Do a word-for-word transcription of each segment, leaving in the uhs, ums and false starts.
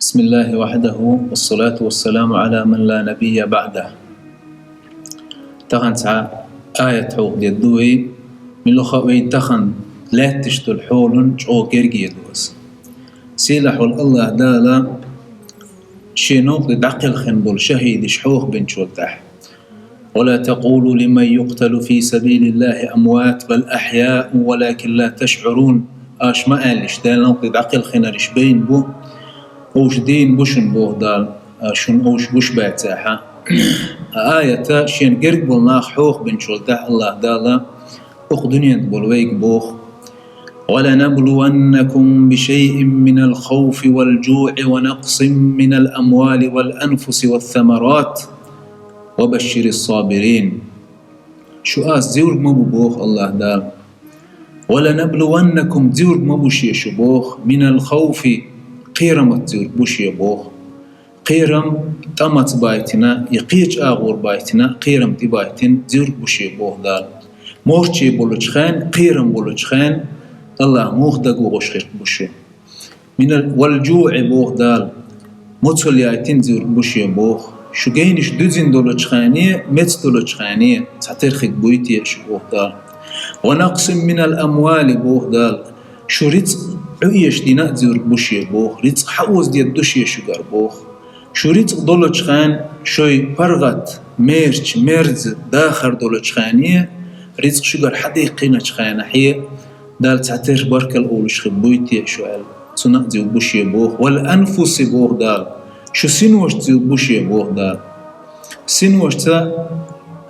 بسم الله وحده والصلاة والسلام على من لا نبي بعده. Тахана цхьа аят хьоахадергда вай, муьлха а вай тахана лаьтташ долу хьолан чӀогӀа герга ду аса. Сийлахь волу АллахӀ Дала Шен новкъа тӀе дӀакхелхина болу шахӀидаш хьоахабинчул тӀаьхьа: ولا تقولوا لمن يقتل في سبيل الله أموات بل أحياء ولكن لا تشعرون. Аша ма аьллаш, Дала новкъа тӀе дӀакхелхинарш байна бу, уьш дийна бу шуна, боху Дала, шуна уьш гуш бац аьлла. Аята шена герга болу нах хьоахабинчул тӀаьхьа АллахӀ Дала укх дуьненна болу вайга боху: ولنبلونكم بشيء من الخوف والجوع ونقص من الأموال والأنفس والثمرات وبشر الصابرين. Шу аса зуьрг ма бу, боху АллахӀ Дала. ولنبلونكم, зуьрг ма бу Ша шу, боху, من الخوف, кхерамца зуьрг бу Ша, боху. Кхерам тӀамца байтина, я кхечу агӀор байтина, кхерам тӀебайтина зуьрг бу Ша, боху Дала. Морче болчу хенахь, кхерам болчу хенахь АллахӀ муха дагавогӀуш хир бу шу. من ال-, والجوع, боху Дала, моцал яйтина зуьрг бу Ша, боху. Шу генаш дуьзина долчу хенахь, меца долчу хенахь цхьатерра хир буй те шу, боху Дала. ونقص من الأموال, боху Дала, шу рицкъ Ӏу эшдина а зуьрг бу Ша, боху. Рицкъ хьаозадергда Ша шуьгара, боху. Шу рицкъ долчу хенахь, шуьй паргӀат, мерч, мерза, дахар долчу хенахь, рицкъ шуьгара хьадеккхиначу хенахь, Дала цхьатерра баркалла олуш хир буй те шу аьлла, цунна а зуьрг бу Ша, боху. والأنفس, боху Дала, шу синошца зуьрг бу Ша, боху Дала. Синошца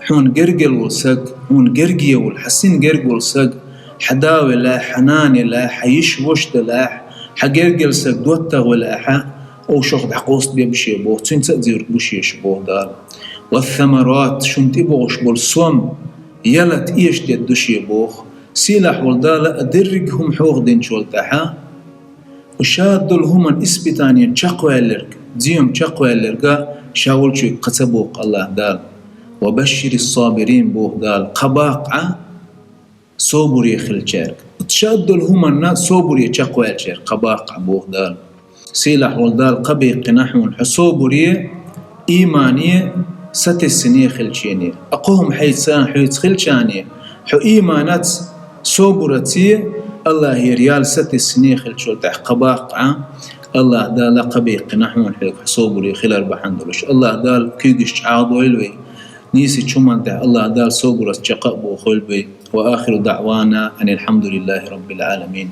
хьуна гергара волу саг, хьуна герга волу, хьан син герга волу саг, хьан да велахь, хьан нана елахь, хьан йиша ваша делахь, хьан гергара саг доттагӀа велахь, уьш шух дӀакъоста беш бу Ша, боху, цуьнца а зуьрг бу Ша шу, боху Дала. والثمرات, шуна тӀебогӀуш болу сом, ялат эшдергда Ша, боху. Сийлахь волу Дала а дерриг а хӀума хьоахадинчул тӀаьхьа, уьш долу хӀуманна испытание чекхваьлларг, зема чекхваьлларг Ша волчуьнга кхин ца боккху АллахӀ Дала. وبشر الصابرين, боху Дала, кхаъ баккха Ӏа собаре хиллачаьрга. Ша долу хӀуманна собаре чекхваьллачаьрга кхаъ баккха Ӏа, боху Дала. Сийлахь волу Дала кхаъ баккхина хьуна хьо собаре, иймане, сатессине хилчахьана. Ткъа кхо хӀума хьайца хьоьца хилчахьана, хьо ийманаца, собараца, АллахӀера ял сатессине хилчул тӀаьхьа кхаъ баккха Ӏа, АллахӀ Дала кхаъ баккхина хьуна хьоьга хьо собаре хилар бахьана долуш. АллахӀ Дала куьйгаш чӀагӀдойла вай, нийсачу хӀуманна тӀехь АллахӀ Дала собараца чекх а бохийла вай. وآخر دعوانا أن الحمد لله رب العالمين.